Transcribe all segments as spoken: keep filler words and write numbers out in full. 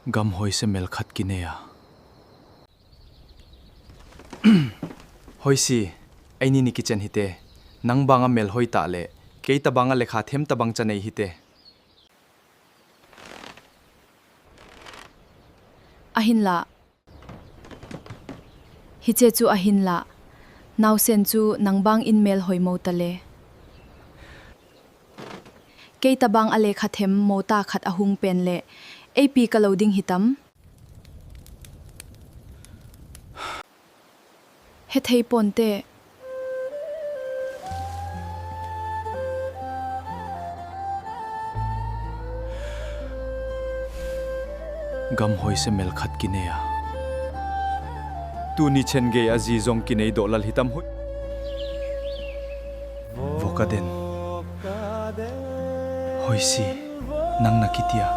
Gam hoise mel khat kinei a. Hoisi, eini ni kichen hite. Nang banga mel hoitah le, kei tabanga lekha them tabang cha nei hite. Ahinla. Hiche chu ahinla. Naosen chu nang bangin mel hoi mo tale. Kei tabang a lekha them mo ta khat ahung pen le, eipi ka lo ding hitam. Hethei ponte. Gam hoise mel khat kinei a. Tuni chen gei a ji jong kinei doh lal hitam hoi. Vokaden. Hoisi, nang na kitia.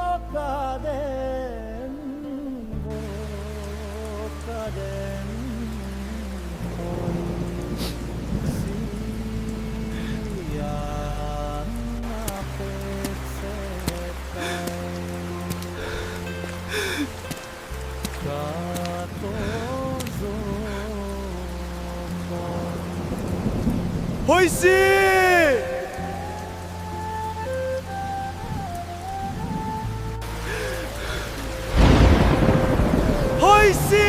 Hoisi! Hoisi!